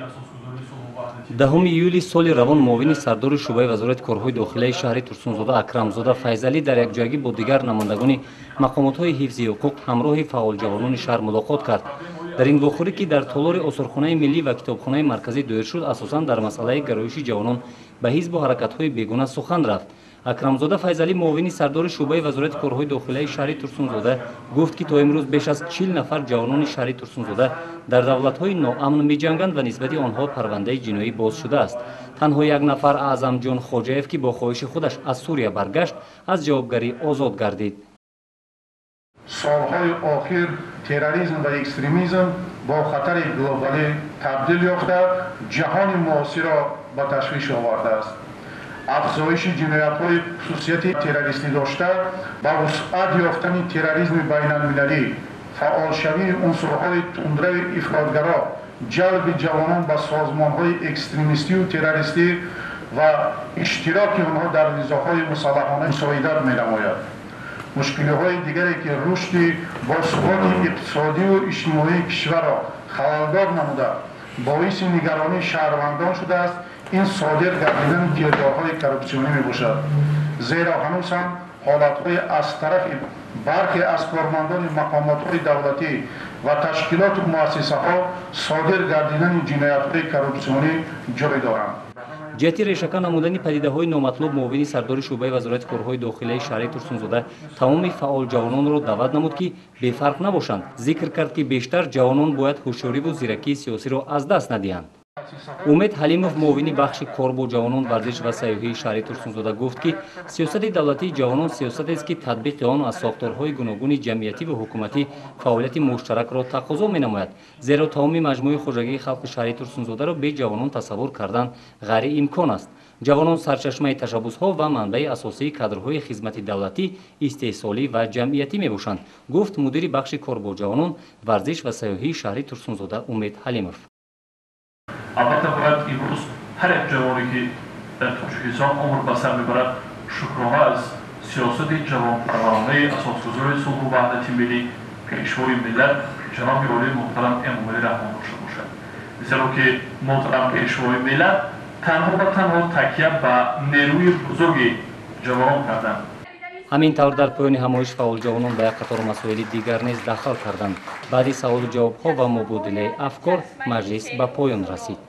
10 июли соли равон муовини сардори шӯъбаи вазорати корҳои дохилаи шаҳри Турсунзода Акрамзода Файзалӣ дар якҷоягӣ бо дигар намояндагони мақомотҳои ҳифзи ҳуқуқ ҳамроҳи фаъолҷавонони шаҳр мулоқот кард. Дар ин вохӯрӣ, ки дар толори осорхонаи миллӣ ва китобхонаи марказӣ доир шуд, асосан дар масъалаи гароиши ҷавонон ба ҳизбу ҳаракатҳои бегона сухан рафт. Акрамзода Файзалӣ, муовини сардори шӯъбаи вазорати корҳои дохилаи шаҳри Турсунзода, гуфт, ки то имрӯз беш аз 40 нафар ҷавонони шаҳри Турсунзода дар давлатҳои ноамн меҷанганд ва нисбати онҳо парвандаи ҷиноӣ боз шудааст. Танҳо як нафар, Аъзамҷон Хоҷаев, ки бо хоҳиши худаш аз Сурия баргашт, аз ҷавобгарӣ озод гардид. Солҳои охир терроризм ва экстремизм бо хатари глобалӣ табдил ёфта, ҷаҳони муосирро ба ташвиш овардааст. Афзоиши ҷиноятҳои хусусияти террористӣ дошта, ба вусъат ёфтани терроризми байналмилалӣ, фаъолшавии унсурҳои тундрави ифротгаро, ҷалби ҷавонон ба созмонҳои экстремистию террористӣ ва иштироки онҳо дар низоъҳои мусаллаҳона мусоидат менамояд. Мушкилиҳои дигаре, ки рушди босуботи иқтисодию иҷтимоии кишварро халалдор намуда, боиси нигаронии шаҳрвандон шудааст, ин содир гардидани кирдорҳои коррупсионӣ мебошад. Зеро ҳанӯз ҳам ҳолатҳои аз тарафи бархе аз кормандони мақомотҳои давлатӣ ва ташкилоту муассисаҳо содир гардидани ҷиноятҳои коррупсионӣ ҷой доранд. Ҷиҳати решака намудани падидаҳои номатлуб муовини сардори шӯъбаи вазорати корҳои дохилаи шаҳри Турсунзода тамоми фаъол ҷавононро даъват намуд, ки бефарқ набошанд. Зикр кард, ки бештар ҷавонон бояд ҳушёриву зиракии сиёсиро аз даст надиҳанд. Умед Ҳалимов, муовини бахши кор бо ҷавонон, варзиш ва сайёҳии шаҳри Турсунзода, гуфт, ки сиёсати давлатии ҷавонон сиёсатест, ки татбиқи он аз сохторҳои гуногуни ҷамъиятӣ ва ҳукуматӣ фаъолияти муштаракро тақозо менамояд, зеро тамоми маҷмӯи хоҷагии халқи шаҳри Турсунзодаро бе ҷавонон тасаввур кардан ғайриимкон аст. Ҷавонон сарчашмаи ташаббусҳо ва манбаи асосии кадрҳои хизмати давлатӣ, истеҳсолӣ ва ҷамъиятӣ мебошанд, гуфт мудири бахши кор бо ҷавонон, варзиш ва сайёҳии шаҳри Турсунзода Умед Ҳалимов. Албатта, бояд имрӯз ҳар як ҷавоне, ки дар Тоҷикистон умр ба сар мебарад, шукрона аз сиёсати ҷавонпарваронаи асосгузори сулҳу ваҳдати миллӣ, Пешвои миллат, ҷаноби олии муҳтарам Эмомалӣ Раҳмон дошта бошад, зеро ки муҳтарам Пешвои миллат танҳо ва танҳо такя ба нерӯи бузурги ҷавонон карданд. Ҳамин тавр, дар поёни ҳамоиш фаъолҷавонон ба як қатор масоили дигар низ дахл карданд. Баъди саволу ҷавобҳо ва мубодилаи афкор маҷлис ба поён расид.